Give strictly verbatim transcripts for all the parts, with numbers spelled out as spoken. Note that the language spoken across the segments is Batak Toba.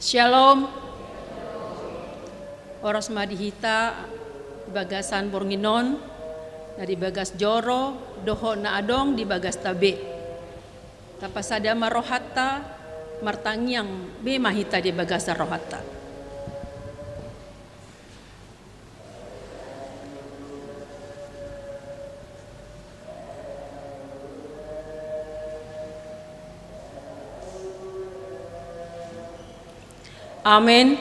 Shalom. Horas ma di hita di bagasan borngin on, na di bagas joro dohot na adong di bagasta be. Tapasada ma rohanta, martangiang be ma hita di bagasan rohanta. Amen.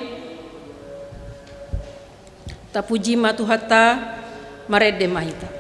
Tapuji ma Tuhanta, marende ma hita.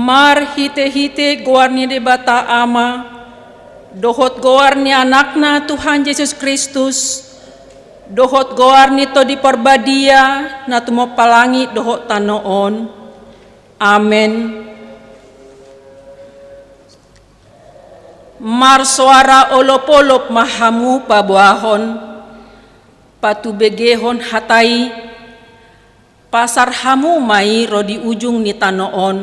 Marhitehite goar ni Debata Ama, dohot goar ni Anakna Tuhan Jesus Kristus, dohot goar ni Tondi Parbadia na tumompa langit dohot tano on. Amen. Marsoara olopolop ma hamu paboahon, patubegehon hata i, pasar hamu ma i ro di ujung ni tano on,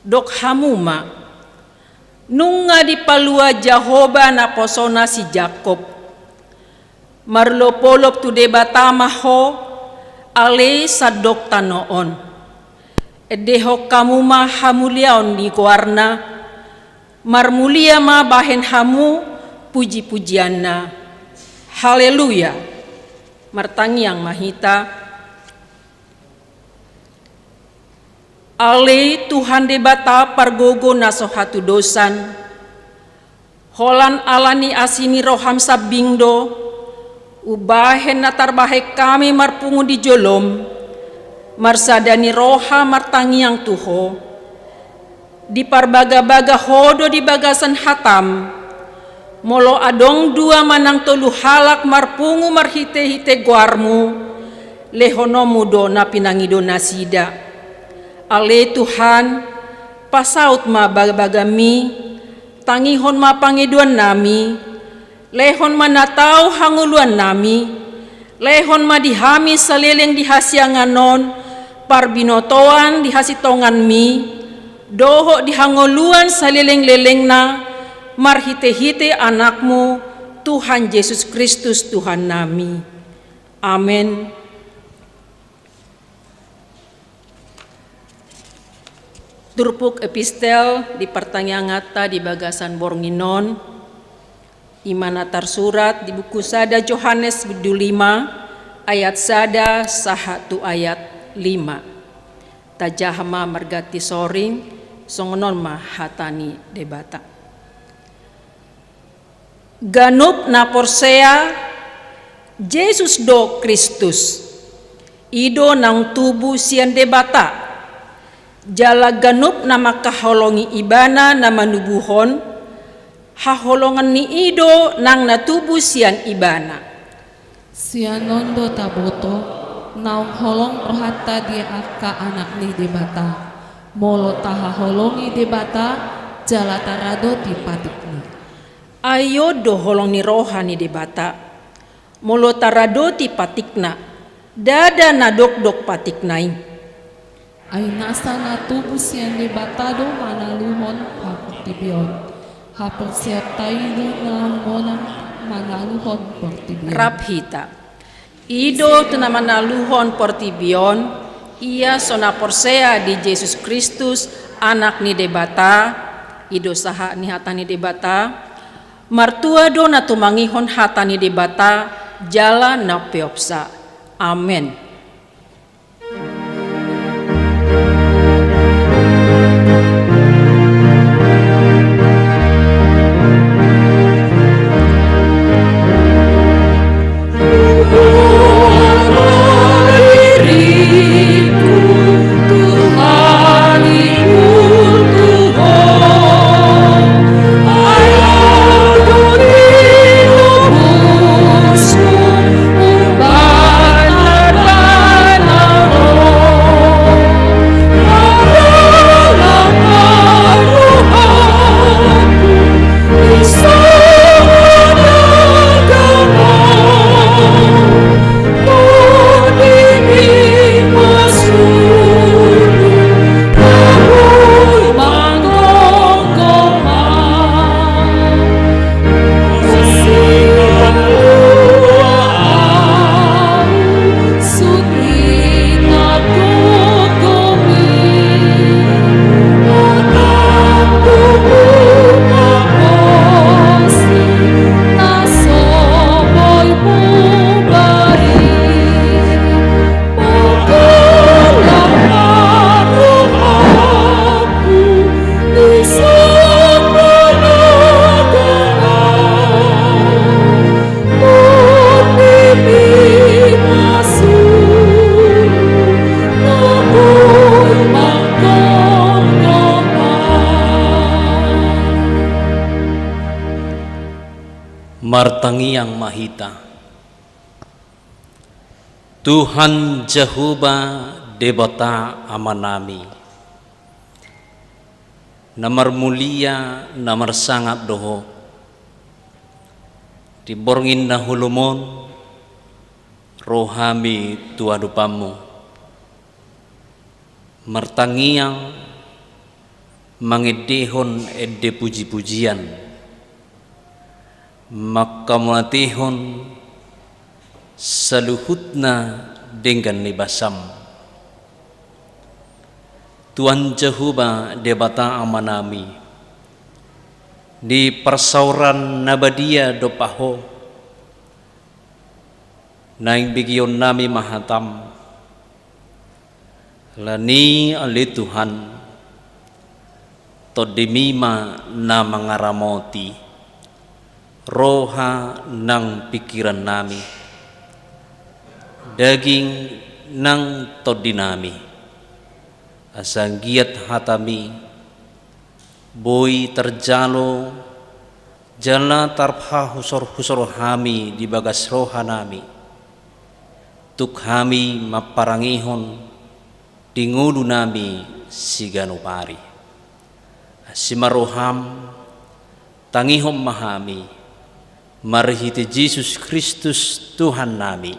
dok hamu ma: Nunga dipalua Jahowa naposona si Jakkob. Marolopolop tu Debata ma ho, ale sandok tano on. Endehon hamu ma hamuliaon ni goarna, marmulia ma bahen hamu pujipujianna. Haleluya. Martangiang ma hita. Ale Tuhan Debata pargogo na so hatudosan, holan ala ni asi ni roham sambing do umbahen na tarbahen hami marpungu di jolom, marsada ni roha martangiang tu ho. Diparbagabaga ho do di bagasan hatam. Molo adong dua manang tolu halak marpungu marhitehite goarmu, lehononmu do na pinangido nasida. Ale Tuhan, pasaut ma bagabagami, tangihon ma pangidoannami, lehon ma na tau hangoluannami, lehon ma di hami saleleng di hasiangan on parbinotoan di hasintonganmi, dohot di hangoluan salelenglelengna, marhitehite Anakmu, Tuhan Jesus Kristus Tuhannami. Amen. Turpuk epistel di partangianganta di bagasan borngin on, i ma na tarsurat di buku sada Johannes bindu lima ayat sada sahat tu ayat lima. Tajaha ma marganti soring, songon on ma hata ni Debata. Ganup na porsea Jesus do Kristus, i do naung tubu sian Debata, jala ganup na mangkaholongi Ibana na manubuhon, haholongan ni i do nang na tubu sian Ibana. Sian on do taboto naung holong rohanta di angka anak ni Debata, molo tahaholongi Debata jala taradoti patikna. Ai on do holong ni roha ni Debata, molo taradoti patikna, ndada na dokdok patikna i. Ai nasa na tubu sian Debata do manaluhon haportibion. Haporseaonta i do na monang manaluhon portibion. Rap hita. I do tu na manaluhon portibion, ia so na porsea di Jesus Kristus, Anak ni Debata, i do sahat ni hata ni Debata, martua do na tumangihon hata ni Debata, jala na peopsa. Amen. Martangiang ma hita. Tuhan Jahowa Debata Amanami, na marmulia, na marsangap do Ho. Di borngin na holom on, ro hami tu adopanMu, martangiang, mangendehon ende pujipujian, manghamauliatehon saluhutna denggan ni basaM. Tuhan Jahowa Debata Amanami, di parsaoran na badia dompak Ho, naeng begeonnami ma hataM. Alani i ale Tuhan, TondiMi ma na mangaramoti roha nang pingkirannami, daging nang tondinami, asa anggiat hataMi boi tarjalo jala tarpahusorhusor hami di bagas rohanami, tuk hami mamparangehon di ngolunami siganup ari. Asi ma rohaM, tangihon ma hami, marhite Jesus Kristus Tuhannami.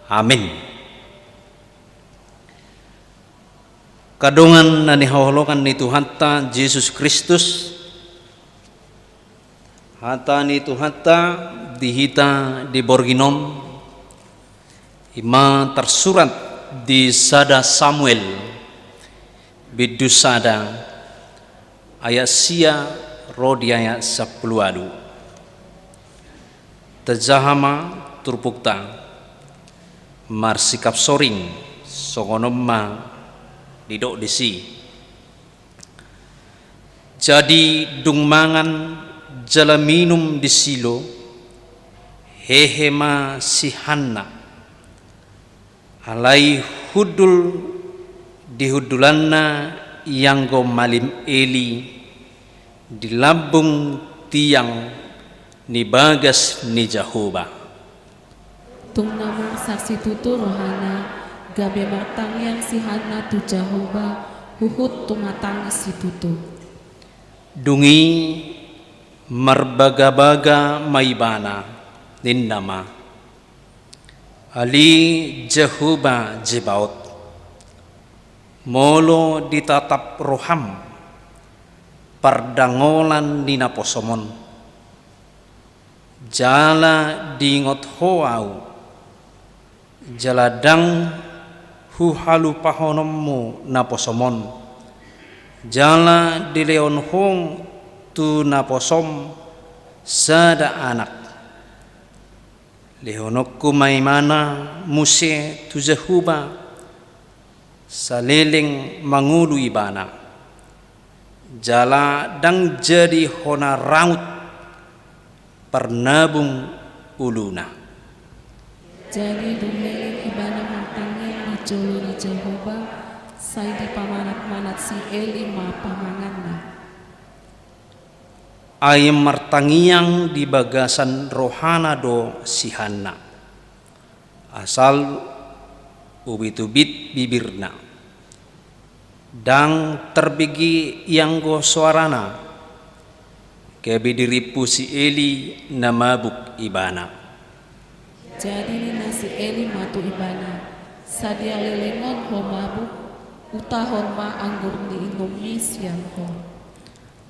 Amen. Angka dongan na hinaholongan ni Tuhanta Jesus Kristus, hata ni Tuhanta di hita di borngin on, i ma tarsurat di sada Samuel, Bindu sada, ayat sia ro di ayat sampulu ualu. Tajaha ma turpukta, marsikap soring, songon on ma didok disi. Jadi dung mangan jala minum di Silo, hehe ma si Hanna. Alai hundul di hundulanna ianggo malim Eli di lambung tiang ni bagas ni Jahowa. Tung na marsak situtu rohana, gabe martangiang si Hanna tu Jahowa, huhut tumatangis situtu. Dung i marbagabaga ma ibana, ninna ma: Ale Jahowa Zebaot, molo ditatap roham pardangolan ni naposom on, jala diingot ho ahu, jala ndang huhalupahononmu naposom on, jala dilehon ho tu naposom sada anak, lehononku ma ibana muse tu Jahowa saleleng mangolu ibana, jala ndang jadi hona raut parnabung uluna. Jadi dung leleng ibana martangiang di jolo ni Jahowa, sai dipamanatmanat si Eli ma pamanganna. Ai martangiang di bagasan rohana do si Hanna, asal ubitubit bibirna, ndang tarbege ianggo soarana, gabe dirimpu si Eli na mabuk ibana. Jadi ninna si Eli ma tu ibana: Sadia leleng on ho mabuk, utahon ma anggur ni inummi sian ho.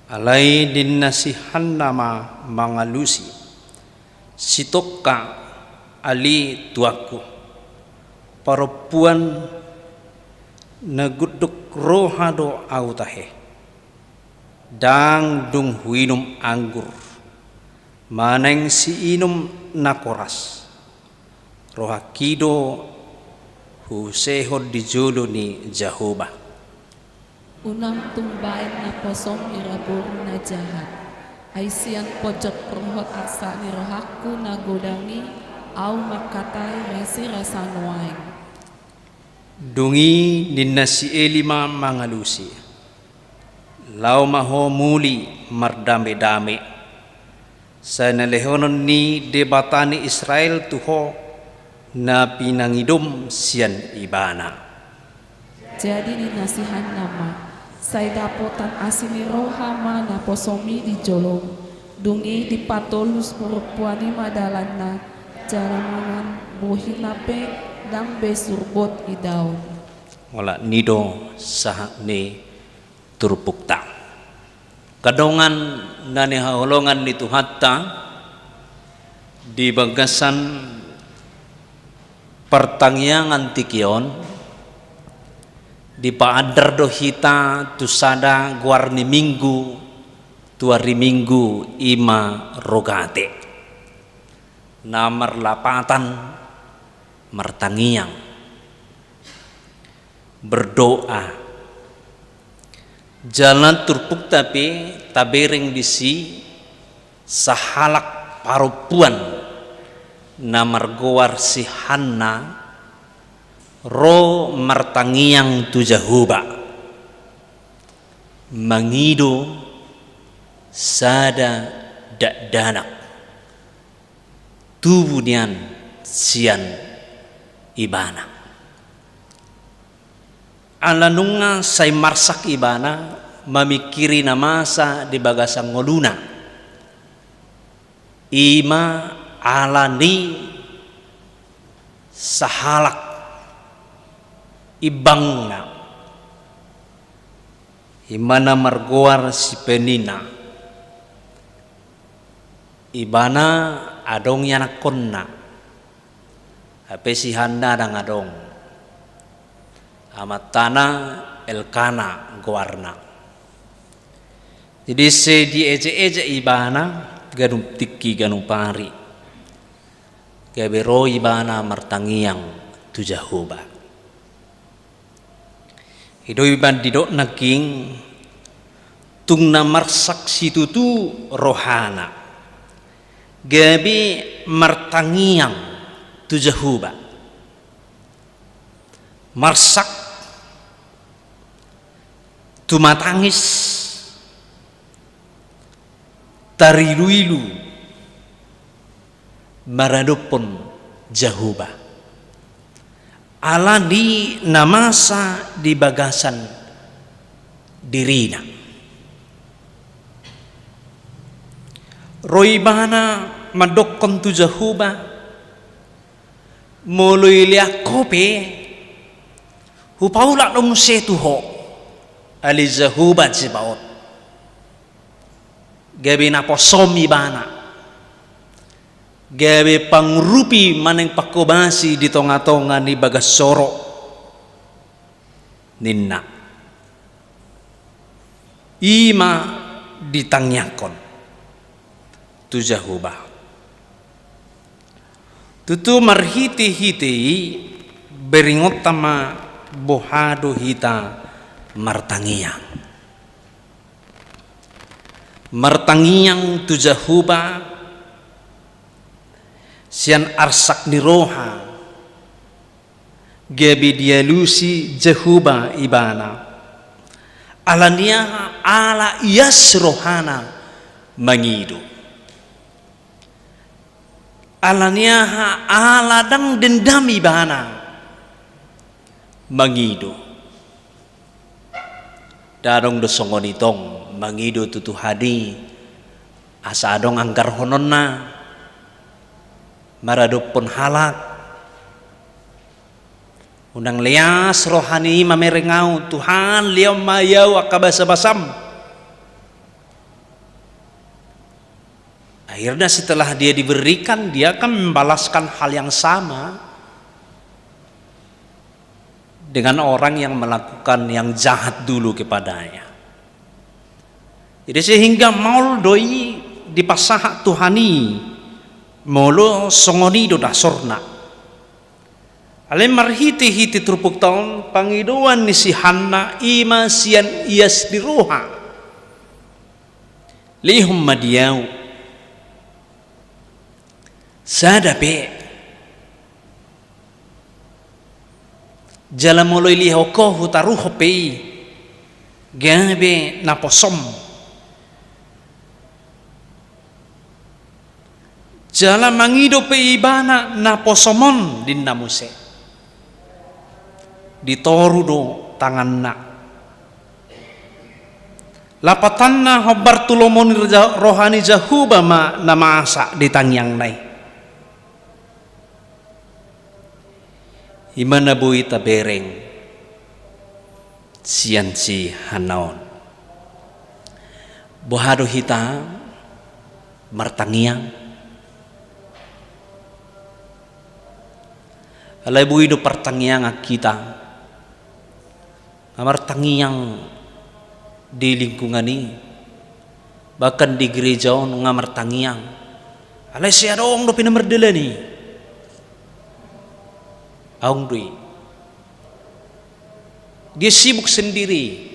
Alai ninna si Hanna ma mangalusi: Sitongka, ale tuanku, parompuan na gunduk roha do ahu tahe. Ndang dung huinum anggur, manang siinum na koras, rohangki do huusehon di jolo ni Jahowa. Unang tung baen naposom ni ra boru na jahat, ai sian ponjot rohot arsak ni rohangku na godang i ahu mangkatai rasirasa nuaeng. Dung i ninna si Eli ma mangalusi: Laho ma ho muli mardamedame, sai na lehonon ni Debata ni Israel tu ho na pinangidom sian ibana. Jadi ninna si Hanna ma: Sai dapotan asi ni roha ma naposom i di jolom. Dung i dipatolus parompuan i ma dalanna, jala mangan, bohina pe ndang be surbot idaon. Olat ni do sahat ni turpukta. Angka dongan na hinaholongan ni Tuhanta, di bagasan partangiangan tingki on, dipaandar do hita tu sada goar ni minggu, tu ari Minggu, i ma Rogate, na marlapatan martangiang, berdoa. Jala turpukta pe tabereng disi sahalak parompuan na margoar si Hanna ro martangiang tu Jahowa, mangido sada dakdanak tubu nian sian ibana. Ala nunga sai marsak ibana mamingkiri na masa di bagasan ngoluna, i ma ala ni sahalak imbangna, i ma na margoar si Penina. Ibana adong ianakkonna, hape si Hanna ndang adong. Amantana Elkana goarna. Jadi ise diejek-ejek ibana ganup tingki ganup ari, gabe ro ibana martangiang tu Jahowa. I do umbahen didok nangkin, tung na marsak situtu rohana, gabe martangiang tu Jahowa. Marsak, tumatangis, tarilu-ilu maradophon Jahowa ala ni na masa di bagasan dirina. Ro ibana mandokhon tu Jahowa, molo ilean ho pe, hupaulak do muse tu ho, ale Jahowa Zebaot. Gabe naposom ibana, gabe pangurupi manang panghobasi di tonga-tonga ni bagas soro, ninna. I ma ditangiangkon tu Jahowa. Tutu marhite-hite i beringonta ma boha do hita martangiang. Martangiang tu Jahowa sian arsak ni roha, gabe dialusi Jahowa ibana. Ala ni aha? Ala ias rohana mangido. Ala ni aha? Ala ndang dendam ibana mangido. Ndang adong do songon i tong, mangido tu Tuhan i asa adong anggarhononna maradophon halak. Unang leas rohana i mamereng ahu, Tuhan, lehon ma i ahu angka basa-basam. Akhirnya setelah dia diberikan, dia akan membalaskan hal yang sama dengan orang yang melakukan yang jahat dulu kepadanya. Jadi sehingga maol do i dipasahat Tuhan i, molo songon i do dasorna. Alai marhite-hite turpukta on, pangidoan ni si Hanna i ma sian ias ni roha. Lehon ma di ahu sada pe. Jala molo ilehon ho hutaruhon pe i, gabe naposom. Jala mangido pe ibana naposom on, ninna muse. Ditoru do tanganna. Lapatanna hombar tu lomo ni roja-, roha ni Jahowa ma na masa di tangiangna i. I ma na boi tabereng sian si Hanna on. Boha do hita martangiang? Alai boi do partangiangan hita. Nga martangiang di lingkungan i, bahkan di gereja on nga martangiang. Alai sai adong dope na mardalani. Adong do i. Dia sibuk sendiri.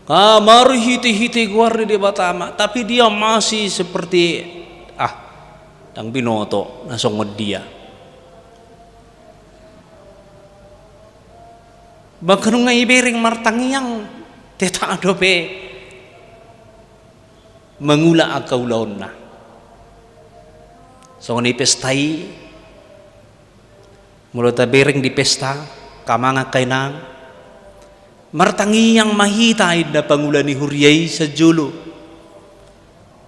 Nga marhite-hite goar ni Debata ma, tapi dia masih seperti, ah, ndang binoto na songon dia. Bahkan nunga ibereng martangiang, tetap dope mangula angka ulaonna. Songon i pesta i, molo tabereng di pesta, angka amang angka inang, martangiang ma hita inna pangula ni huria i sian jolo.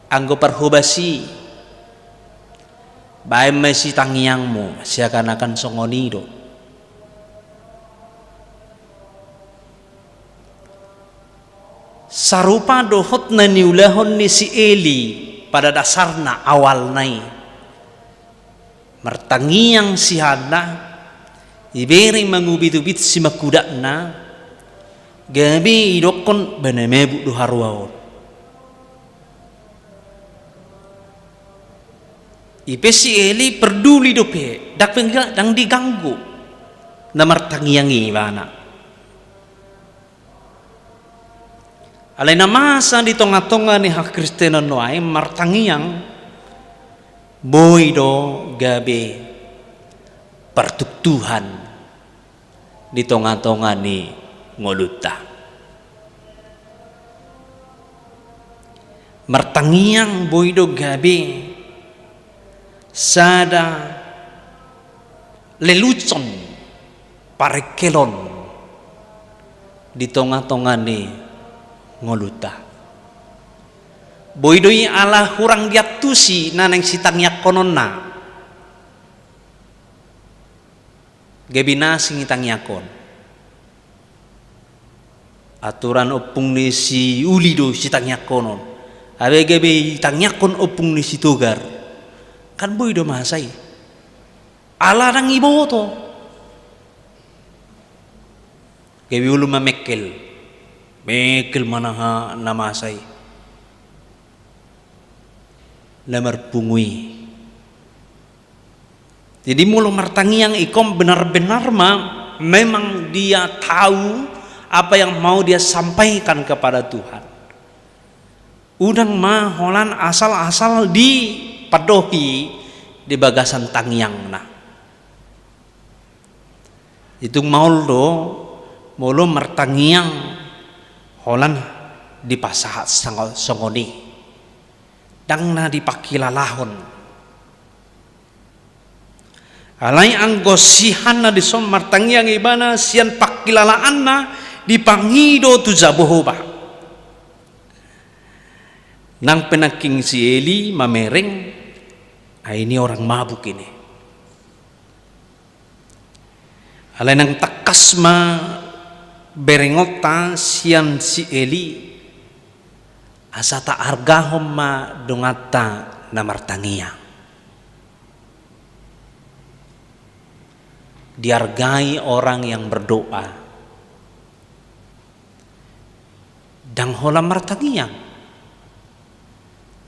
Anggo parhobas i, baen ma i sitangiangmu, seakan-akan songon i do. Sarupa dohot na niulahon ni si Eli pada dasarna awalna i. Martangiang si Hanna, ibereng mangubit-ubit simangkudakna, Gabe idokkon bana mabuk do haroa on. Ipe si Eli perduli dope, ndang pengga-, ndang diganggu na martangiang i ibana. Alai na masa di tonga-tonga ni hakristenon nuaeng martangiang, boi do gabe partuktuhan di tonga-tonga ni ngolunta. Martangiang boi do gabe sada lelucon parengkelon di tonga-tonga ni ngolunta. Boi do i ala hurang diantusi na naeng sitangiangkononna. Gabe na asing itangiangkon. Aturan ompung ni si Uli do sitangiangkonon. Alai gabe itangiangkon ompung ni si Togar. Kan boi do masa i. Ala ndang iboto. Gabe olo ma mengkel. Mengkel ma na, na masa i. Na marpungu i. Jadi molo martangiang ingkon benar-benar ma memang dia tahu apa yang mau dia sampaikan kepada Tuhan. Unang ma holan asal-asal dipandohi di bagasan tangiangna. Tung maol do molo martangiang holan dipasahat sango-, songon i. Ndang na dipangkilalahon. Alai anggo si Hanna dison martangiang ibana sian pangkilalaanna dipangido tu Jahowa. Nang pe nangkin si Eli mamereng, ai ni orang mabuk ini. Alai nang tangkas ma berengonta sian si Eli, asa taargahon ma donganta na martangiang. Dihargai orang yang berdoa. Ndang holan martangiang.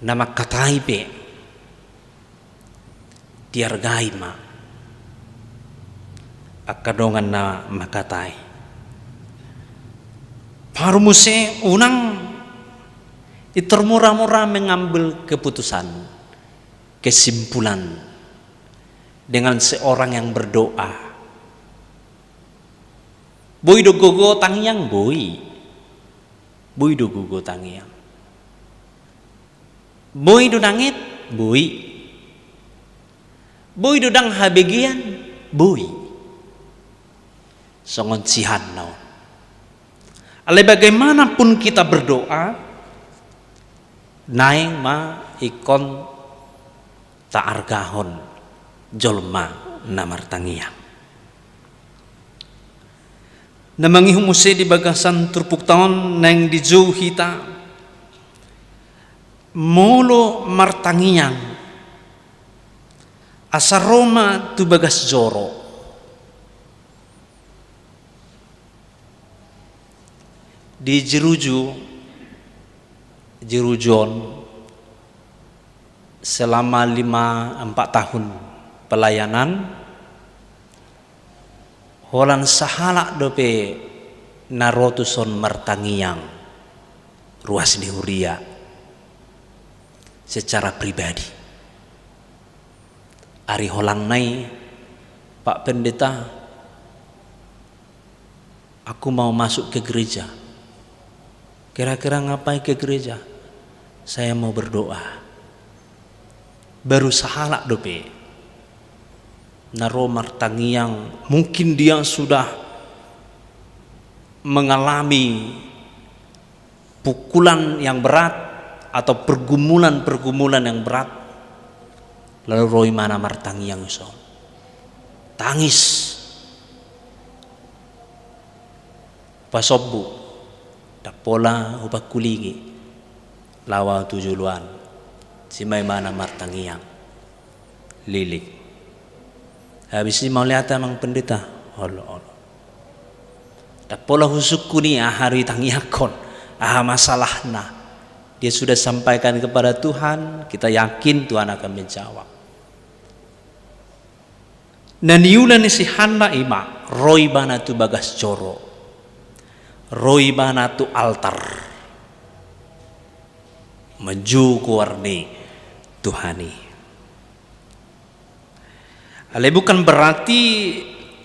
Na mangkatai pe dihargai ma angka dongan na mangkatai. Baru muse unang i termurah-murah mengambil keputusan, kesimpulan dengan seorang yang berdoa. Boi do gogo tangiang, boi. Boi do gogo tangiang. Boi do nanget, boi. Boi do ndang habegean, boi. Songon si Hanna on. Alai bagaimanapun kita berdoa, naeng ma ingkon taargahon jolma na martangiang. Na mangihut muse di bagasan turpukta on naeng dijou hita, molo martangiang, asa ro ma tu bagas joro. Di jeruju, jeruju on selama lima, empat tahun pelayanan, holan sahalak dope na ro tuson martangiang ruas ni huria secara pribadi. Ari holangna i, "Pak Pendeta, aku mau masuk ke gereja." "Kira-kira ngapain ke gereja?" "Saya mau berdoa." Baru sahalak dope na ro martangiang, mungkin dia sudah mengalami pukulan yang berat atau pergumulan-pergumulan yang berat, lalu ro ibana martangiang dison. Tangis. Pasombu. Ndang pola hupangkulingi. Laho ahu tu joloan. Disi ma ibana martangiang. Lilik. Habis i, "Mauliate, Amang Pendeta." "Olo, olo." Ndang pola husungkun i aha do ditangiangkon, aha masalahna. Dia sudah sampaikan kepada Tuhan, kita yakin Tuhan akan menjawab. Na niula ni si Hanna i ma, ro ibana tu bagas joro. Ro ibana tu altar. Manjou goar ni Tuhan i. Alai bukan berarti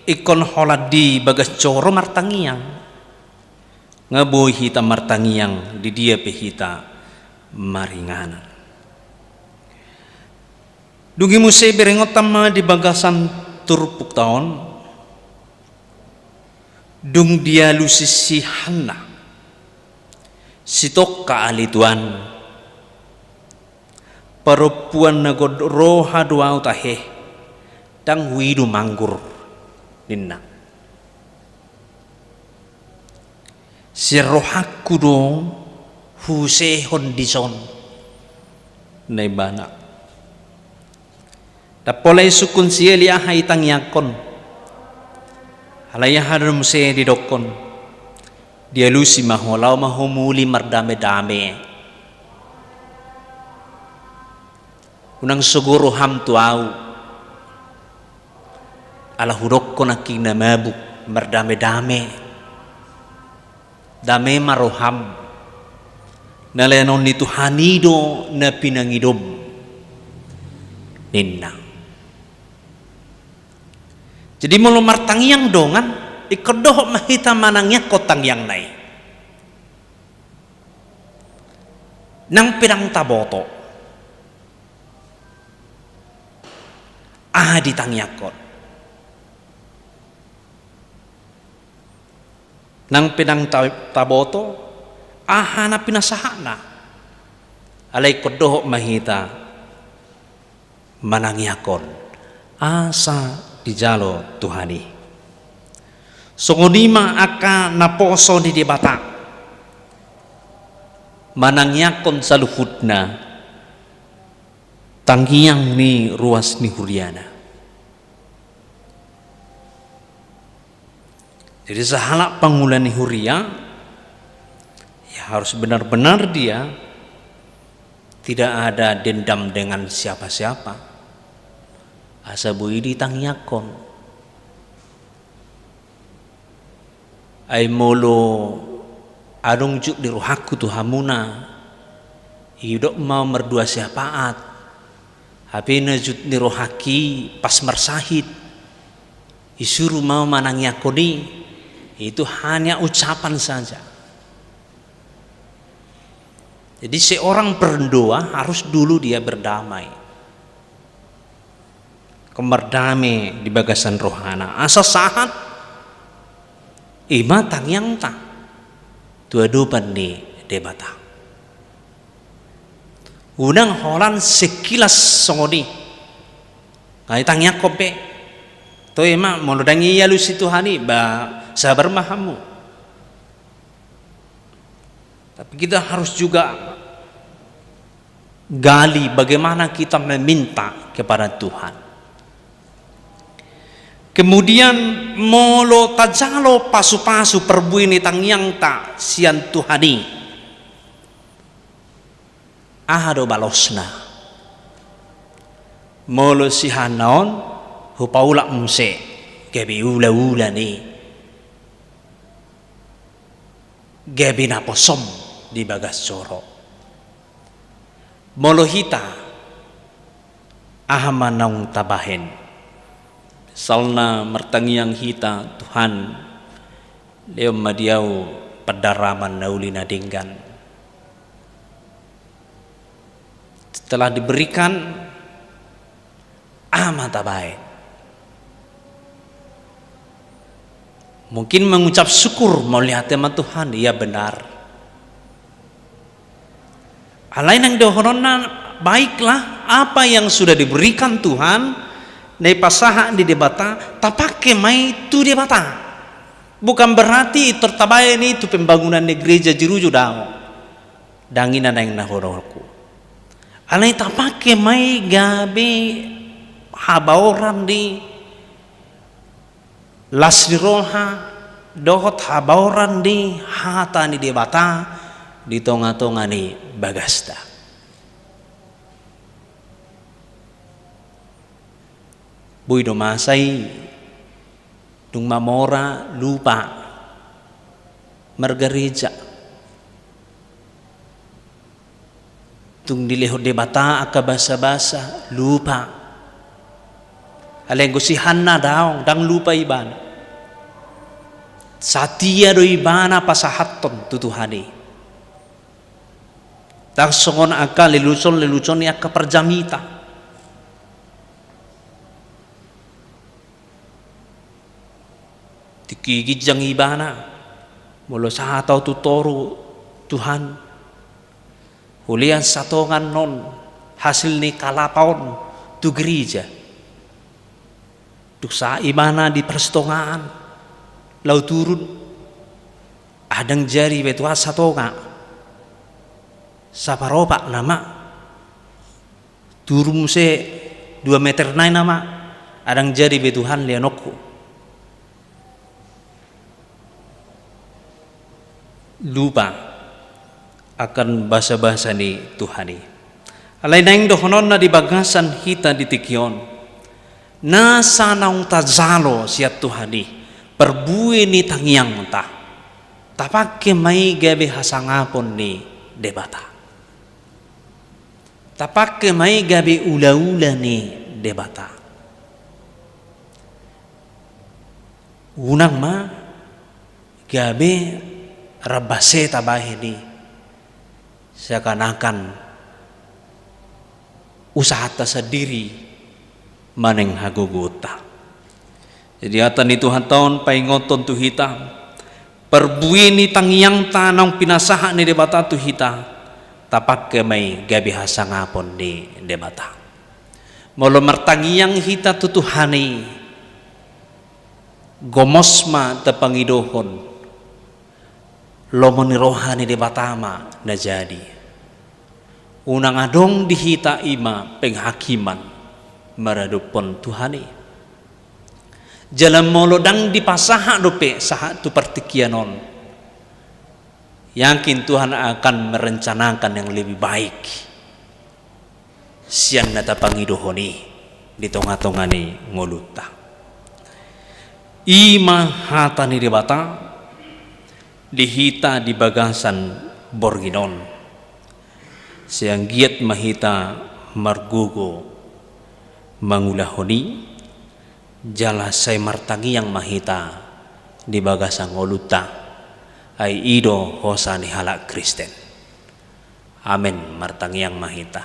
ingkon holan di bagas joro martangiang. Nga boi hita martangiang di dia pe hita maringanan. Dung i muse berengonta ma di bagasan turpukta on, dung dialusi si Hanna, sitongka ale Tuhan, parompuan na godang roha do ahu tahe, ndang huidum anggur, ninna. Sian rohangku do huusehon dison, ninna ibana. Ndang pola isungkun si Eli aha ditangiangkon. Alai aha do muse didokkon. Dialusi ma ho, laho ma ho muli mardamedame. Unang sogo roham tu ahu. Ala hudokkon nangkin na mabuk, mardamedame. Dame ma roham. Na lehonon ni Tuhan i do na pinangidom, ninna. Jadi molo martangiang dongan, ingkon dohot ma hita manangiangkon tangiangna i. Nang pe ndang taboto aha ditangiangkon. Nang pe ndang ta-, taboto aha na pinasahatna. Alai ingkon dohot ma hita manangiangkon asa dijalo Tuhan i. Songon i ma angka naposo ni Debata manangiangkon saluhutna tangiang ni ruas ni huriana. Jadi sahalak pangula ni huria, ya harus benar-benar dia tidak ada dendam dengan siapa-siapa. Asa boi ditangiangkon. Ai molo adong jut ni rohangku tu hamuna, didok ma mardua syafaat. Hape na jut ni rohangki pas marsahit, disuru ma manangiangkon i, itu hanya ucapan saja. Jadi seorang berdoa harus dulu dia berdamai. Ingkon mardame di bagasan rohana. Asa sahat, ima tangiangta tu adopan ni Debata. Unang holan sekilas songon i. Nga ditangiangkon pe. Toe ma, molo ndang dialusi Tuhan i, ba sabar ma hamu. Tapi kita harus juga gali bagaimana kita meminta kepada Tuhan. Kemudian molo tajalo pasu-pasu parbue ni tangiangta sian Tuhan i, aha do balosna? Molo si Hanna on, hupaulak muse, gabe ula-ula ni, gabe naposom di bagas joro. Molo hita, aha ma naung tabahen? Misalna martangiang hita, Tuhan, lehon ma di ahu pandaraman na uli na denggan. Setelah diberikan, aha ma tabahen? Mungkin mengucap syukur, mauliate ma Tuhan, iya benar. Alai nang dohononna, baiklah, apa yang sudah diberikan Tuhan, na dipasahat ni Debata, tapake ma i tu Debata. Bukan berarti pintor tabahen i tu pembangunan ni gereja Jeruju, daong. Ndang i na naeng dohononku. Alai tapake ma i gabe habaoran di las ni roha, dohot habaoran ni hata ni Debata di tonga-tonga ni bagasta. Boi do masa i dung mamora lupa margareja. Dung dilehon Debata angka basa-basa, lupa. Alai anggo si Hanna daong, ndang lupa ibana. Satia do ibana pasahathon tu Tuhan i. Ndang songon angka lelucon-lelucon ni angka parjamita. Tingki ginjang ibana, molo sahat au tu toru, Tuhan, hulean satonga annon hasil ni kalapa on tu gereja. Dung sahat ibana di parsitongaan, laho turun, ndang jadi be Tuhan satonga. Saparopak nama. Turun muse dua meter nai nama, ndang jadi be Tuhan leanonku. Lupa akan basa-basa ni Tuhan i. Alai naeng dohononna di bagasan hita di tingki on, nasa naung tajalo sian Tuhan i, parbue ni tangiangta, tapangke ma i gabe hasangapon ni Debata. Tapangke ma i gabe ula-ula ni Debata. Unang ma gabe rambase tabahen i seakan-akan usahanta sandiri manang hagogoonta. Jadi hata ni Tuhanta on paingothon tu hita, parbue ni tangiangta naung pinasahat ni Debata tu hita, tapangke ma i gabe hasangapon ni Debata. Molo martangiang hita tu Tuhan i, gomos ma tapangidohon, lomo ni roha ni Debata ma na jadi. Unang adong di hita i ma penghakiman maradophon Tuhan i. Jala molo ndang dipasahat dope sahat tu partingkian on, yakin Tuhan akan merencanakan yang lebih baik sian na tapangidohon i di tonga-tonga ni ngolunta. I ma hata ni Debata di hita di bagasan borngin on. Sai anggiat ma hita margogo mangulahon i, jala sai martangiang ma hita di bagasan ngolunta, ai i do hosa ni halak Kristen. Amen. Martangiang ma hita.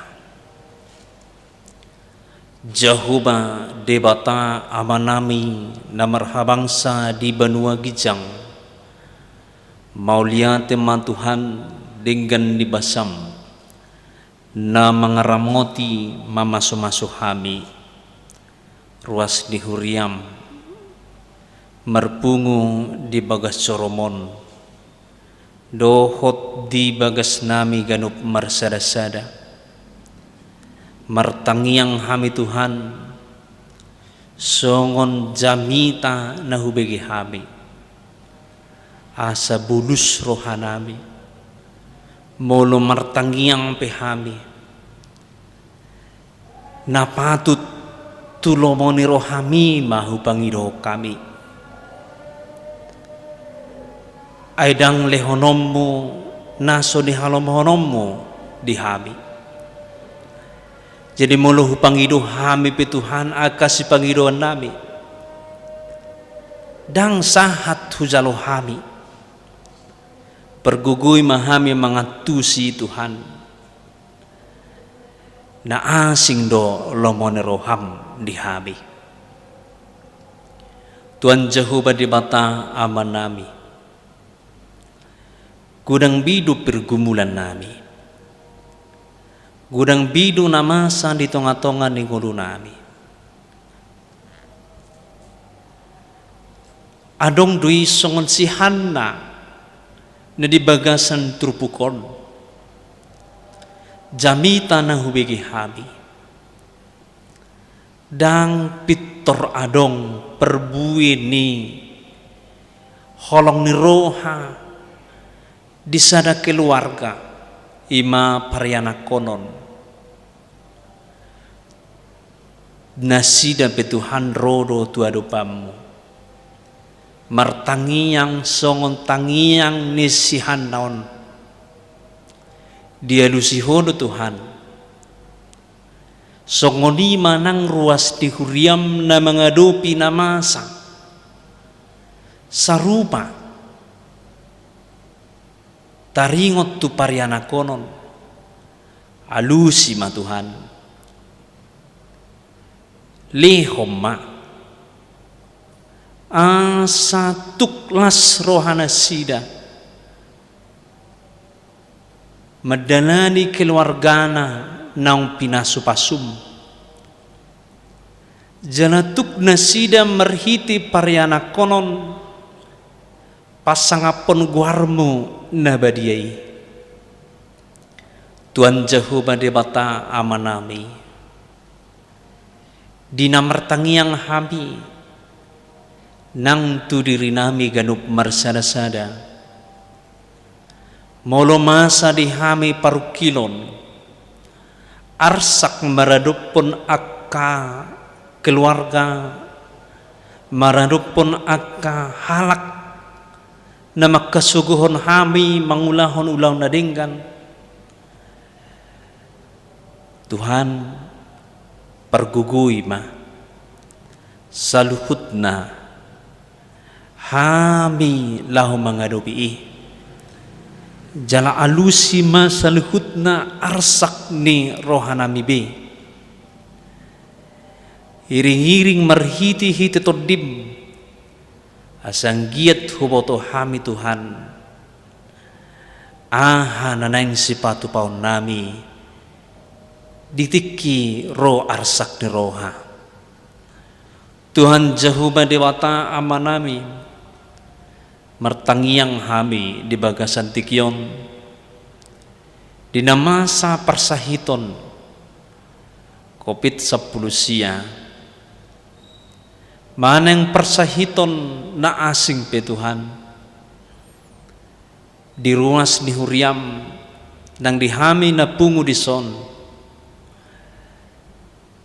Jahowa Debata Amanami na marhabangsa di banua ginjang, mauliate ma Tuhan denggan ni basam na mangaramoti mamasu-masu hami, ruas ni huriam, marpungu di bagas joroM on, dohot di bagasnami ganup marsada-sada. Martangiang hami Tuhan, songon jamita na hubege hami, asa bulus rohanami, molo martangiang pe hami, na patut tu lomo ni rohaMi ma hupangidohon hami. Ai ndang lehononMu na so nihalomohononMu di hami. Jadi molo hupangido hami pe Tuhan angka sipangidoannami, ndang sahat hujalo hami. Pargogoi ma hami mangantusi Tuhan. Na asing do lomo ni rohaM di hami. Tuhan Jahowa Debata Amanami, godang be do pergumulannami, godang be do na masa di tonga-tonga ni ngolunami. Adong do i songon si Hanna na di bagasan turpuk on, jamita na hubege hami. Ndang pintor adong parbue ni holong ni roha di sada keluarga, i ma parianakhonon. Nasida pe Tuhan ro do tu adopanMu, martangiang songon tangiang ni si Hanna on. Dialusi Ho do Tuhan. Songon i ma nang ruas ni huriaM na mangadopi na masa. Sarupa taringot tu parianakhonon. Alusi ma Tuhan. Lehon ma asa tung las rohanasida mandalani keluargana naung pinasupasuM. Jala tung nasida marhite parianakhonon pasangaphon goarMu na badia i. Tuhan Jahowa Debata Amanami, di na martangiang hami nang tu dirinami ganup marsadasada, molo masa di hami parungkilon, arsak maradophon angka keluarga, maradophon angka halak na mangkasogohon hami mangulahon ulaon na denggan. Tuhan, pargogoi ma saluhutna hami laho mangadopi i. Jala alusi ma saluhutna arsak ni rohanami be. Iring-iring marhite-hite TondiM, asa anggiat huboto hami Tuhan aha na naeng sipatupaonnami di tingki ro arsak ni roha. Tuhan Jahowa Debata Amanami, martangiang hami di bagasan tingki on, di na masa parsahiton Covid sampulu sia, manang parsahiton na asing pe Tuhan, di ruas ni huriaM nang di hami na pungu dison.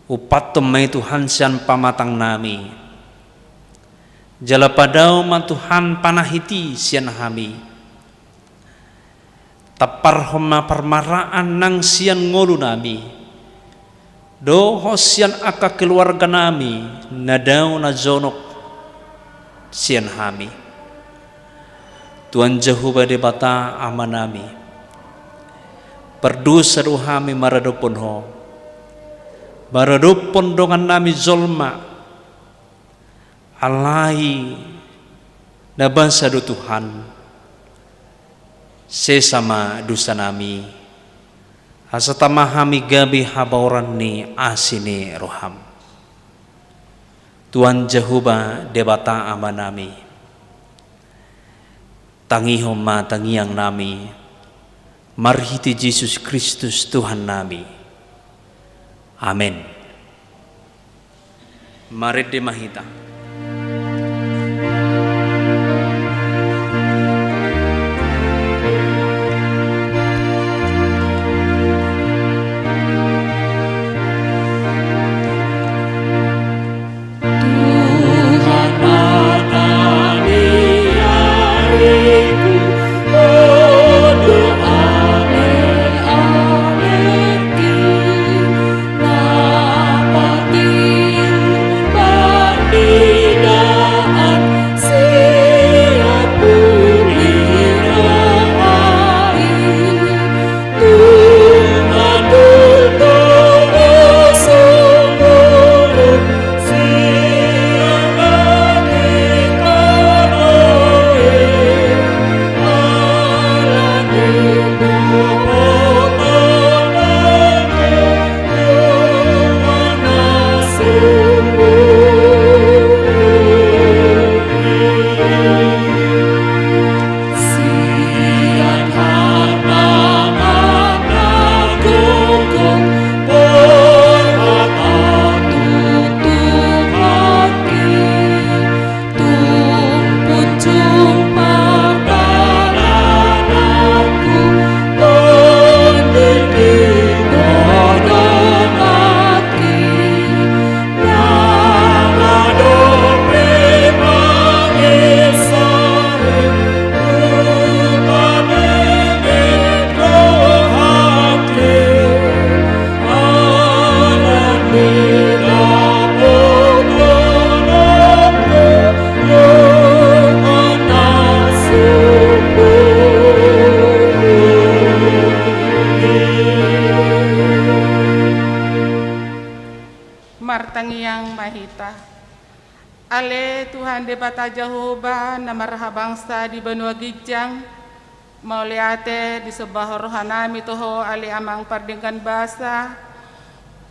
Umpathon ma i Tuhan sian pamatangnami. Jala padao ma Tuhan panahit i sian hami. Tamparhon ma parmaraan nang sian ngolunami dohot sian angka keluarganami na dao na jonok sian hami. Tuhan Jahowa Debata Amanami, pardosa do hami maradophon Ho, maradophon dongannami jolma. Alai na basa do Tuhan, sesa ma dosanami, asa tama hami gabe habaoran ni asi ni rohaM. Tuhan Jahowa Debata Amanami, tangihon ma tangiangnami marhite Jesus Kristus Tuhannami. Amen. Marende ma hita. Martangiang ma hita. Ale Tuhan Debata Jahowa na marhabangsa di banua ginjang, mauliate disombahon rohanami tu Ho ale Amang pardenggan basa,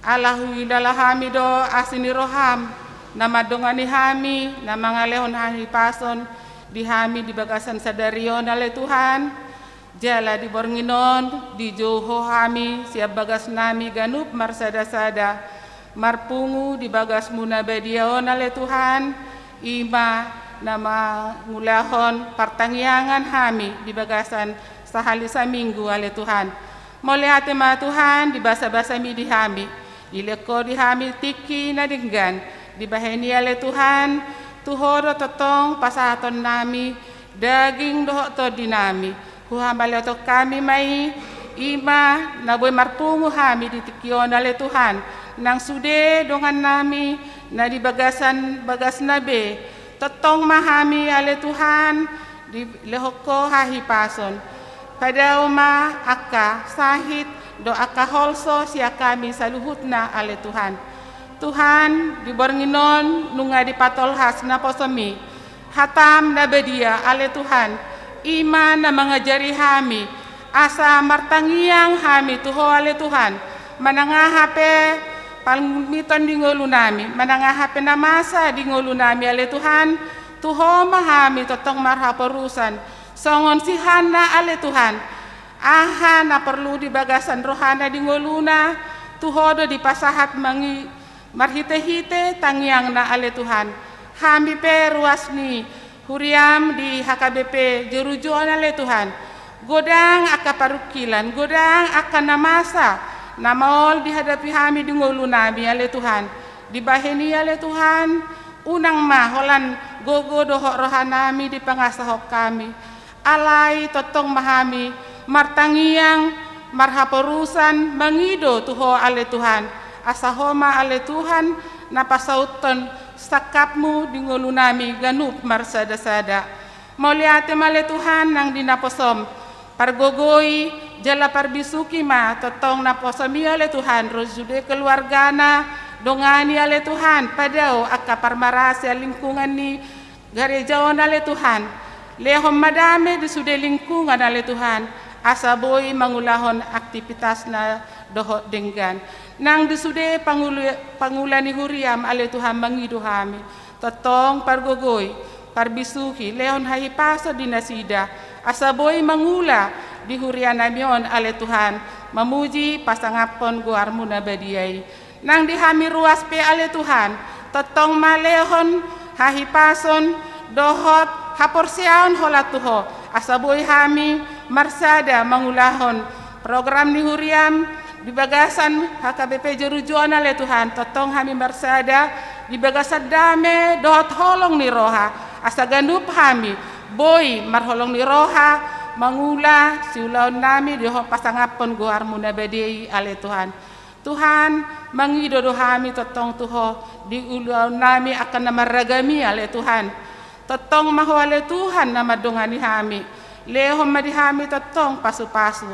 ala huhilala hami do asi ni roham na mandongani hami, na mangalehon hahipason di hami di bagasan sadari on ale Tuhan. Jala di borngin on dijou Ho hami sian bagasnami ganup marsada-sada, marpungu di bagasmu na badia on ale Tuhan, i ma na mangulahon partangiangan hami di bagasan sahali saminggu ale Tuhan. Mauliate ma Tuhan di basa-basami di hami, dilehon Ho di hami tingki na denggan, dibahen i ale Tuhan, tu Ho do tongtong pasahatonnami daging dohot tondinami. Huhamaliathon hami ma i, i ma na boi marpungu hami di tingki on ale Tuhan, nang sude dongannami na di bagasan bagasna be, tongtong ma hami ale Tuhan dilehon Ho hahipason. Padao ma angka sahit dohot angka holso sian hami saluhutna ale Tuhan. Tuhan, di borngin on nunga dipatolhas naposomi hatam na badia ale Tuhan, i ma na mangajari hami asa martangiang hami tu Ho ale Tuhan, manang aha pe pangumiton di ngolunami, manang aha pe na masa di ngolunami ale Tuhan, tu Ho ma hami tongtong marhaporusan songon si Hanna ale Tuhan. Aha na porlu di bagasan rohana di ngoluna, tu Ho do dipasahat mangi-, marhite-hite tangiangna ale Tuhan. Hami pe ruas ni huriam di H K B P Jerujuon ale Tuhan, godang angka parungkilan, godang angka na masa na maol dihadapi hami di ngolunami ale Tuhan. Dibahen i ale Tuhan, unang ma holan gogo dohot rohanami dipangasahon hami. Alai tongtong ma hami martangiang, marhaporusan, mangido tu Ho ale Tuhan, asa Ho ma ale Tuhan na pasauthon sangkapmu di ngolunami ganup marsada-sada. Mauliate ma ale Tuhan nang di naposom, pargogoi jala parbisuhi ma tongtong naposomi ale Tuhan ro sude keluargana, dongani ale Tuhan, padao angka parmaraan sian lingkungan ni gareja on ale Tuhan. Lehon ma dame di sude lingkungan ale Tuhan, asa boi mangulahon aktivitasna dohot denggan. Nang di sude pangula-, pangula ni huriam ale Tuhan mangido hami, tongtong pargogoi, parbisuhi, lehon hahipason di nasida, asa boi mangula di hurianami on ale Tuhan, mamuji pasangaphon goarmu na badia i. Nang di hami ruas pe ale Tuhan, tongtong ma lehon hahipason dohot haporseaon holan tu Ho, asa boi hami marsada mangulahon program ni huriam di bagasan H K B P Jerujuon ale Tuhan, tongtong hami marsada di bagasan dame dohot holong ni roha, asa ganup hami boi marholong ni roha mangula siulaonnami dohot pasangaphon goarmu na badia i ale Tuhan. Tuhan, mangido do hami tongtong tu Ho di ulaonnami angka na marragam i ale Tuhan. Tongtong ma Ho ale Tuhan na mandongani hami. Lehon ma di hami tongtong pasu-pasu.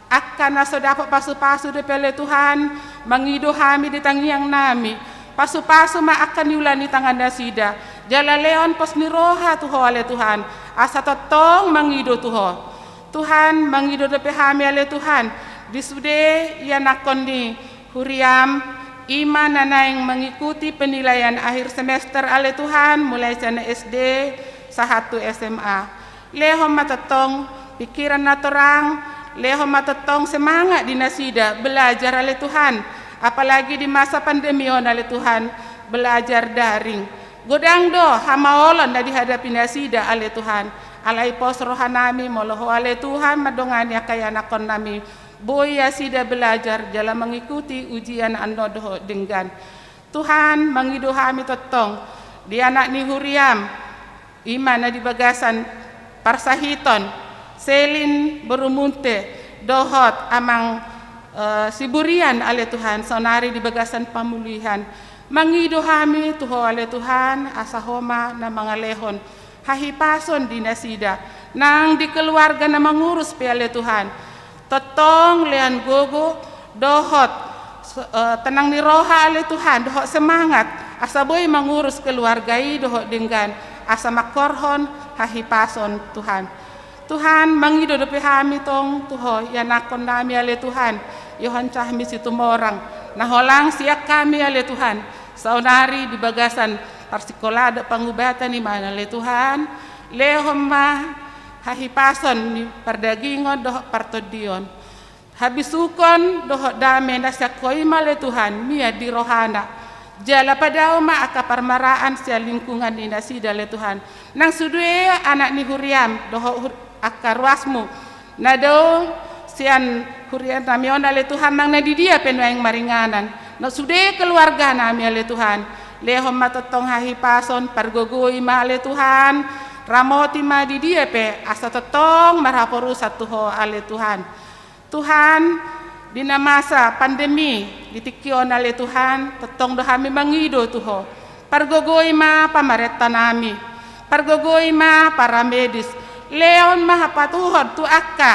Angka na so dapot pasu-pasu dope ale Tuhan, mangido hami di tangiangnami. Pasu-pasu ma angka niula ni tangannasida. Jala lehon pos ni roha tu Ho ale Tuhan, asa tongtong mangido tu Ho. Tuhan, mangido dope hami ale Tuhan di sude ianakhon ni huriam, i ma na naeng mengikuti penilaian akhir semester ale Tuhan, mulai sian S D sahat tu S M A. Lehon ma tongtong pikiran na torang, lehon ma tongtong semangat di nasida belajar ale Tuhan, apalagi di masa pandemi on ale Tuhan, belajar daring. Godang do hamaolon na dihadapi nasida ale Tuhan. Alai pos rohanami molo Ho ale Tuhan mandongani angka ianakhonnami, boi nasida belajar jala mengikuti ujian annon dohot denggan. Tuhan, mangido hami tongtong di anak ni huriam, i ma na di bagasan parsahiton, Selin boru Munte dohot Amang, eh, Siburian ale Tuhan, saonari di bagasan pamulihan. Mangido hami tu Ho ale Tuhan, asa Ho ma na mangalehon hahipason di nasida, nang di keluarga na mangurus pe ale Tuhan. Tongtong lean gogo dohot So, eh, tenang ni roha ale Tuhan, dohot semangat, asa boi mangurus keluarga i dohot denggan, asa mangkorhon hahipason Tuhan. Tuhan, mangido dope hami tong tu Ho, ianakhon nami ale Tuhan, Johan Cahmi Situmorang, na holang sian hami ale Tuhan, saonari di bagasan parsikolaan dohot pangubatan i ma ale Tuhan, lehon ma hahipason ni pardagingon dohot partondion. Habisuhon dohot dame na sian Ho i ma ale Tuhan, mian di rohana. Jala padao ma angka parmaraan sian lingkungan ni nasida ale Tuhan. Nang sude anak ni huriam, dohot hur-, angka ruasmu. Na dao sian huria nami on ale Tuhan, nang na di dia pe nuaeng maringanan. Na sude keluarga nami ale Tuhan. Lehon ma tongtong hahipason, pargogoi ma ale Tuhan. Ramoti ma di dia pe, asa tongtong marhaporusan tu Ho ale Tuhan. Tuhan, di na masa pandemi, di tingki on ale Tuhan, tongtong do hami mangido tu Ho. Pargogoi ma pamarenta nami, pargogoi ma para medis, lehon ma hapatuhon tu angka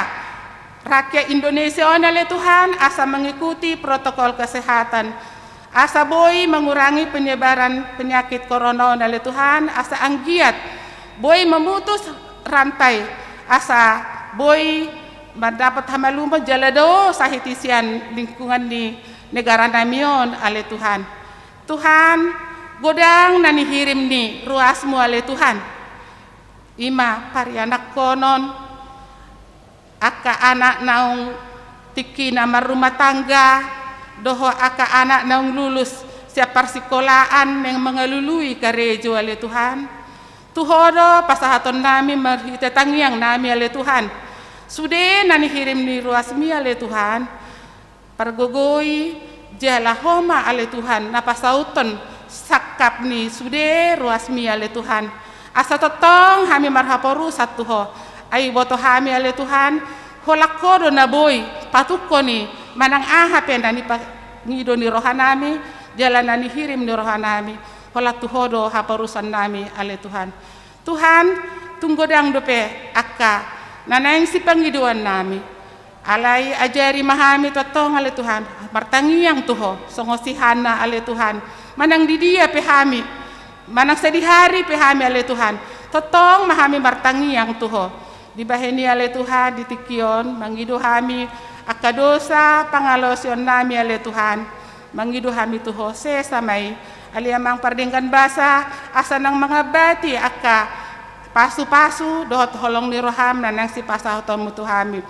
rakyat Indonesia on ale Tuhan, asa mengikuti protokol kesehatan. Asa boi mengurangi penyebaran penyakit corona on ale Tuhan, asa anggiat boi memutus rantai, asa boi mandapat hamaluman jala dao sahit i sian lingkungan ni negara nami on ale Tuhan. Tuhan, godang na nihirim ni ruasmu ale Tuhan. I ma parianakhonon, angka anak naung tingkina marrumah tangga, dohot angka anak naung lulus sian parsikolaan naeng mangalului karejo ale Tuhan. Tu Ho do pasahaton nami marhite tangiang nami ale Tuhan. Sude na nihirim ni ruasmi ale Tuhan. Pargogoi, jala Ho ma ale Tuhan, na pasauthon sangkap ni sude ruasmi ale Tuhan. Asa tongtong hami marhaporusan tu Ho. Ai boto hami ale Tuhan, holan Ho do na boi patungkon i, manang aha pe na nipangido ni roha nami, jala na nihirim ni roha nami, holan tu Ho do haporusan nami ale Tuhan. Tuhan, tung godang dope angka na naeng sipangidoan nami. Alai ajari ma hami tongtong ale Tuhan, martangiang tu Ho, songon si Hanna ale Tuhan. Manang di dia pe hami, manang sadihari pe hami ale Tuhan, tongtong ma hami martangiang tu Ho. Dibahen i ale Tuhan, di tingki on, mangido hami, angka dosa pangalaosion nami ale Tuhan. Mangido hami tu Ho, sesa ma i. Ale Amang pardenggan basa, asa nang mangambati angka pasu-pasu dohot holong ni roham na naeng sipasahatonmu tu hami.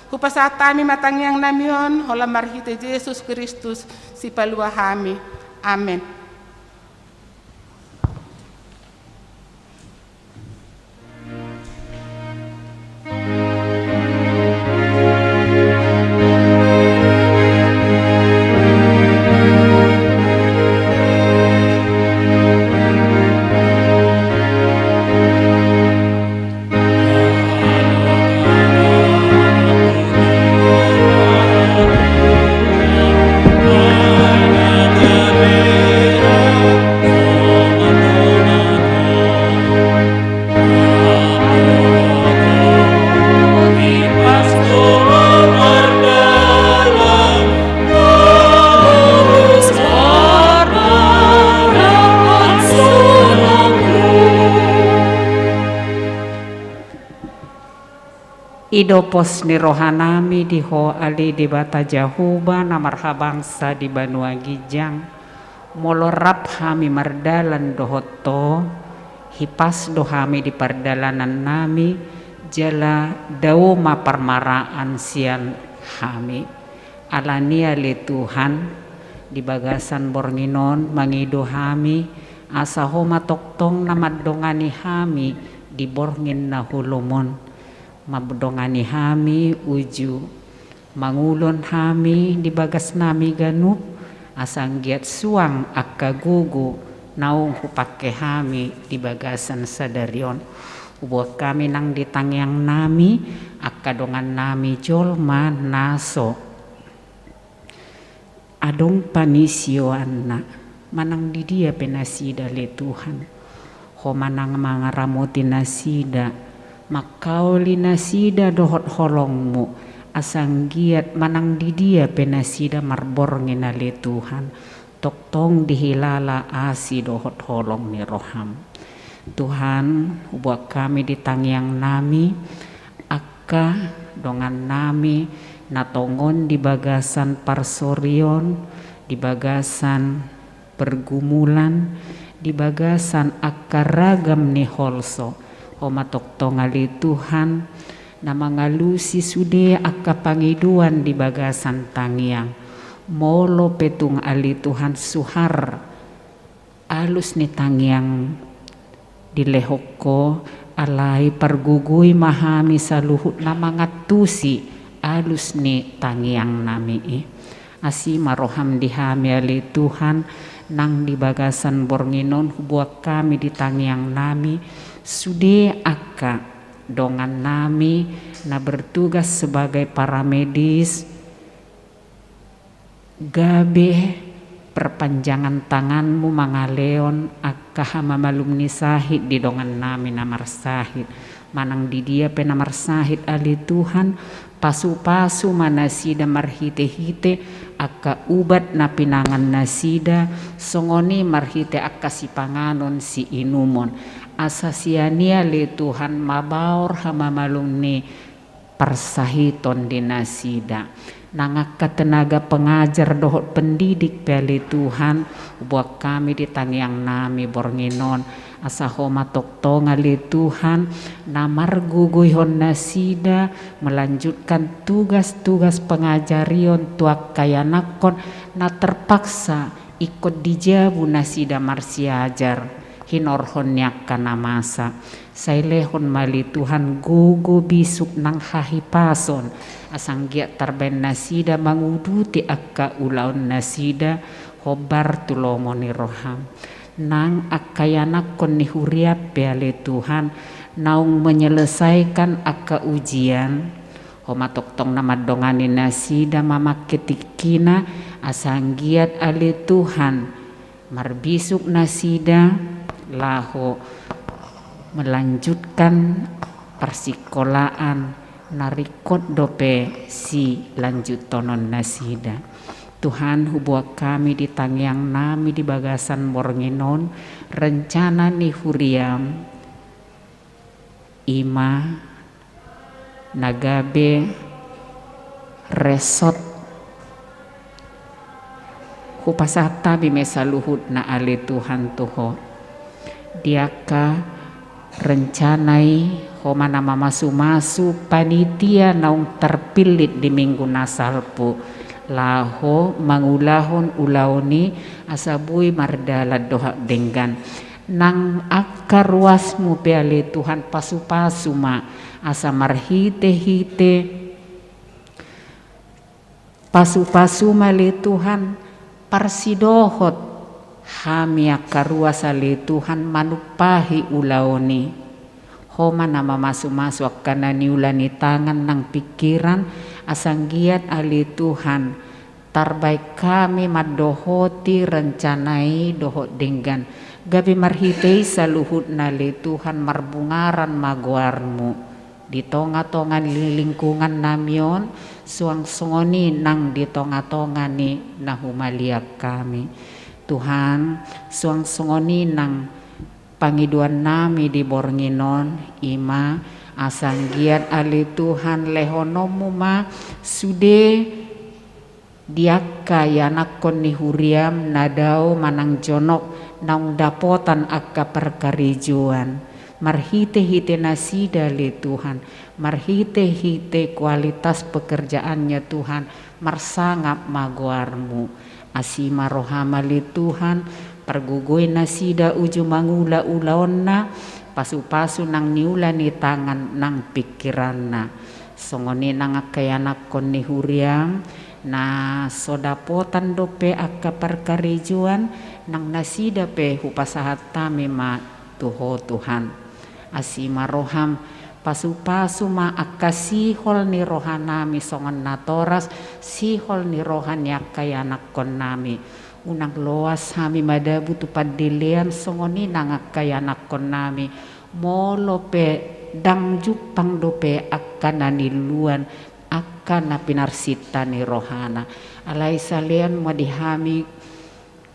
Hupasahat hami ma tangiang nami on, holan marhite Jesus Kristus, Sipalua hami. Amen. I do pos ni rohanami di Ho ale Debata Jahowa na marhabangsa di banua ginjang. Molo rap hami mardalan dohot Ho, hipas do hami di pardalanan nami, jala dao ma parmaraan sian hami. Alani i ale Tuhan, di bagasan borngin on mangido hami, asa Ho ma tongtong na mandongani hami di borngin na holom on. Mandongani hami uju mangulon hami di bagas nami ganup, asa anggiat suang angka gogo naung hupangke hami di bagasan sadari on. Huboan hami nang di tangiang nami angka dongan nami jolma na so adong pangidoanna, manang di dia pe nasida ale Tuhan. Ho ma nang mangaramoti nasida, mangkaoli nasida dohot holongmu, asa anggiat manang di dia pe nasida marborngin ale Tuhan, tongtong dihilala asi dohot holong ni roham. Tuhan, huboan hami di tangiang nami, angka dongan nami, na tongon di bagasan parsorion, di bagasan pergumulan, di bagasan angka ragam ni holso. Ho ma tongtong ale Tuhan, na mangalusi sude angka pangidoan di bagasan tangiang. Molo pe tung ale Tuhan suhar alus ni tangiang dilehon Ho, alai pargogoi ma hami saluhutna mangantusi alus ni tangiang nami i. Asi ma roham di hami ale Tuhan, nang di bagasan borngin on huboan hami di tangiang nami, sude angka dongan nami na bertugas sebagai paramedis, gabe perpanjangan tanganmu mangalehon angka hamamalum ni sahit di dongan nami na marsahit. Manang di dia pe na marsahit ale Tuhan, pasupasu ma nasida marhitehite angka ubat na pinangan nasida, songon i marhite angka sipanganon siinumon. Asa sian i ale Tuhan mabaor hamamalum ni parsahiton di nasida. Nang angka tenaga pengajar dohot pendidik pe ale Tuhan, huboan hami di tangiang nami borngin on, asa Ho ma tongtong ale Tuhan, na margogoihon nasida melanjutkan tugas-tugas pengajarion tu angka ianakhon na terpaksa ingkon di jabu nasida marsiajar hinorhon ni angka na masa. Sai lehon ma ale Tuhan gogo, bisuk nang hahipason, asa anggiat tarbaen nasida manguduti angka ulaon nasida hombar tu lomo ni roham. Nang angka ianakhon ni huriam pe ale Tuhan, naung menyelesaikan angka ujian, Ho ma tongtong na mandongani nasida mamangke tingkina, asa anggiat ale Tuhan marbisuk nasida laho melanjutkan parsikolaan na ringkot dope silanjutonon nasida. Tuhan, huboan hami di tangiang nami di bagasan borngin on, rencana ni huriam, i ma na gabe resort. Hupasahat hami ma i saluhutna ale Tuhan tu Ho. Di angka rencana i, Ho ma na mamasumasu panitia naung tarpillit di minggu na salpu laho mangulahon ulaon i asa boi mardalan dohot denggan. Nang angka ruasmu pe ale Tuhan, pasupasu ma asa marhitehite pasupasum ale Tuhan, parsidohot hami angka ruas ale Tuhan manumpahi ulaon i. Ho ma na mamasumasu angka na niula ni tangan nang pingkiran, asa anggiat ale Tuhan tarbaen hami mandohoti rencana i dohot denggan. Gabe marhite i saluhutna ale Tuhan marbungaran ma goarmu di tongatonga ni lingkungan nami on, suang songon i nang di tongatonga ni na humaliang hami. Tuhan, suang songon i nang pangidoan nami di borngin on, i ma asa anggiat ale Tuhan lehononmu ma sude di angka ianakhon ni huriam na dao manang jonok naung dapotan angka parkarejoan. Marhitehite nasida ale Tuhan, marhitehite kualitas pekerjaannya Tuhan, marsangap ma goarmu. Asi ma roham ale Tuhan, pargogoi nasida uju mangula ulaonna, pasupasu nang niula ni tangan nang pingkiranna. Songon i nang angka ianakhon ni huriam, na so dapotan dope angka parkarejoan, nang nasida pe hupasahat hami ma tu Ho Tuhan. Asi ma roham, pasupasu ma angka sihol ni roha nami songon natoras sihol ni roha ni angka ianakhon nami. Unang loas hami madabu tu pandelean songon i nang angka ianakhon nami. Molo pe ndang jumpang dope angka na niulahon, angka angka na pinarsinta ni rohana. Alai salean ma di hami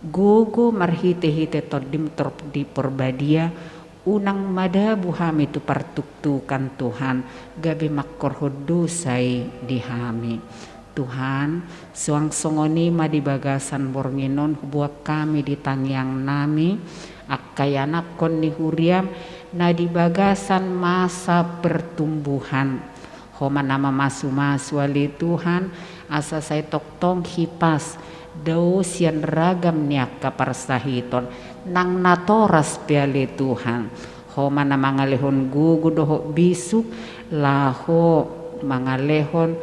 gogo marhite-hite Tondim Tondi Porbadia, unang madabu hami tu partuktukan Tuhan, gabe mangkorhon dosa i di hami. Tuhan, suang songon i ma di bagasan borngin on huboan hami di tangiangnami, angka ianakhon ni huriam na di bagasan masa pertumbuhan. Ho ma na mamasu-masu ale Tuhan, asa sai tongtong hipas dao sian ragam ni angka parsahiton, nang natoras pe ale Tuhan. Ho ma na mangalehon gogo dohot bisuk, laho mangalehon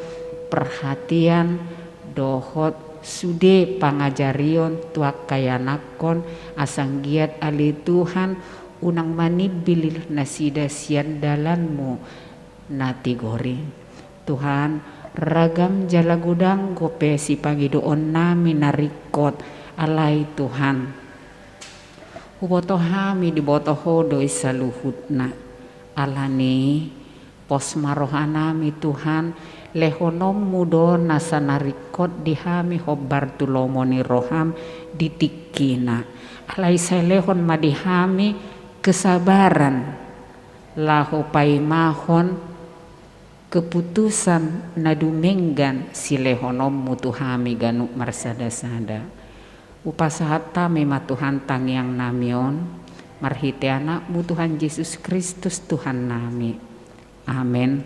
perhatian dohot sude pangajarion tu angka ianakhon, asa anggiat ale Tuhan, unang manimbil nasida sian dalanmu na tigor i. Tuhan, ragam jala godang dope sipangidoonnami na ringkot, alai Tuhan, huboto hami diboto Ho do i saluhutna. Alani i, pos ma rohanami Tuhan, lehononmu do nasa na ringkot di hami hombar tu lomo ni roham di tingkina. Alai sai lehon ma di hami kesabaran, laho paimahon keputusan na dumenggan silehononmu tu hami ganup marsada-sada. Hupasahat hami ma Tuhan tangiangnami on, marhite Anakmu Tuhan Jesus Kristus Tuhannami. Amen.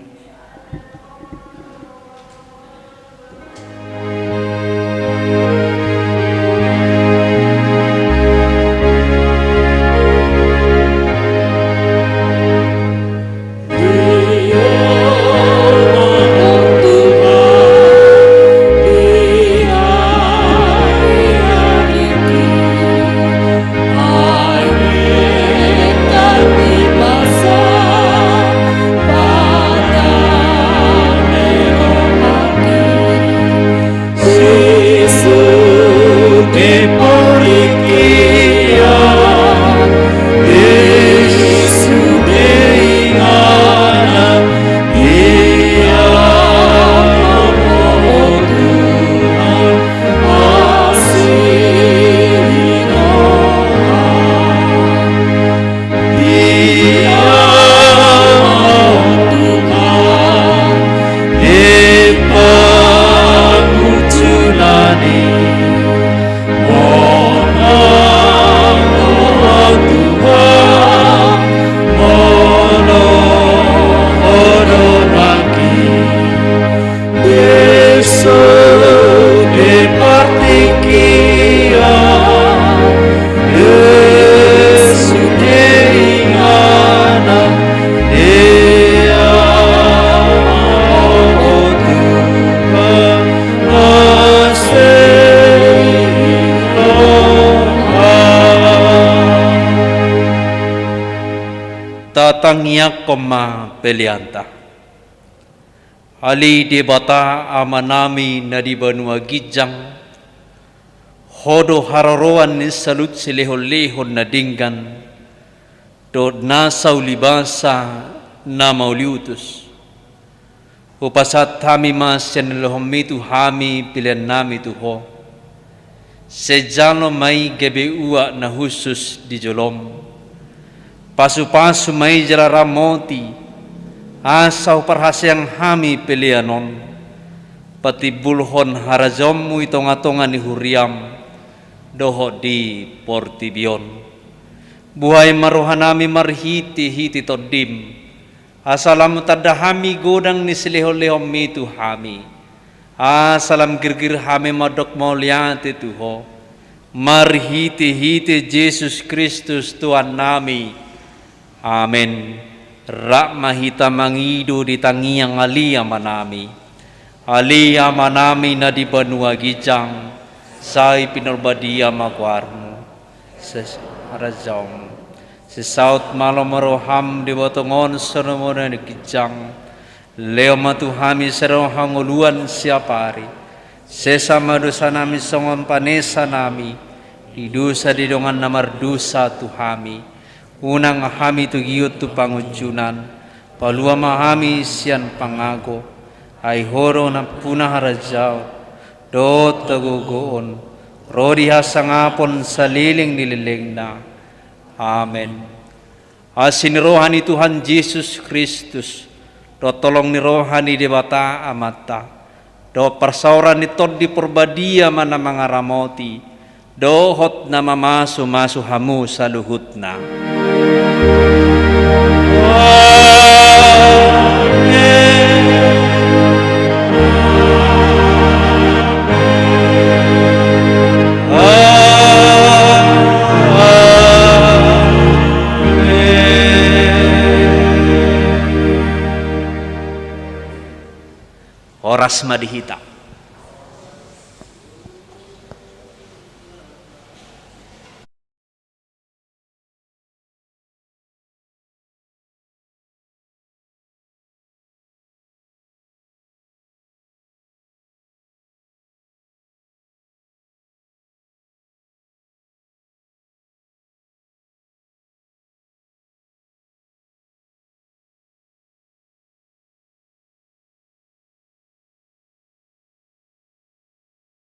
Tatangiangkon ma peleanta. Ale Debata Amanami na di banua ginjang, Ho do haroroan ni saluhut silehon-lehon na denggan, dohot nasa ulibasa na mauliutus. Hupasahat hami ma sian na nilehonmi tu hami peleannami tu Ho. Sai jalo ma i gabe uap na hushus di jolom. Pasu-pasu ma i jala ramoti, asa huparhaseang hami pelean on, patimbulhon harajaonmu i tonga-tonga ni huriam, dohot di portibi on. Buhai ma rohanami marhite-hite Tondim, asa lam tanda hami godang ni silehon-lehonmi tu hami. Asa lam girgir hami mandok mauliate tu Ho, marhite-hite Jesus Kristus Tuhannami. Amen. Rap ma hita mangido di tangiang Ale Amanami. Ale Amanami na di banua ginjang, sai pinarbadia ma goarmu. Sai harajaonmu. Sai saut ma lomo ni roham di banua tonga on songon na di banua ginjang. Lehon ma tu hami sadari on hangoluan siapari. Sesa ma dosanami songon panesanami di dosa di dongan na mardosa tu hami. Unang hami togihon tu pangunjunan. Palua ma hami sian pangago. Ai Ho do nampuna harajaon dohot hagogoon, ro di hasangapon saleleng ni lelengna. Amen. Asi ni roha ni Tuhan Jesus Kristus, dohot holong ni roha ni Debata Amanta, dohot parsaoran ni Tondi Porbadia ma na mangaramoti dohot na mamasumasu hamu saluhutna. Horas ma di hita.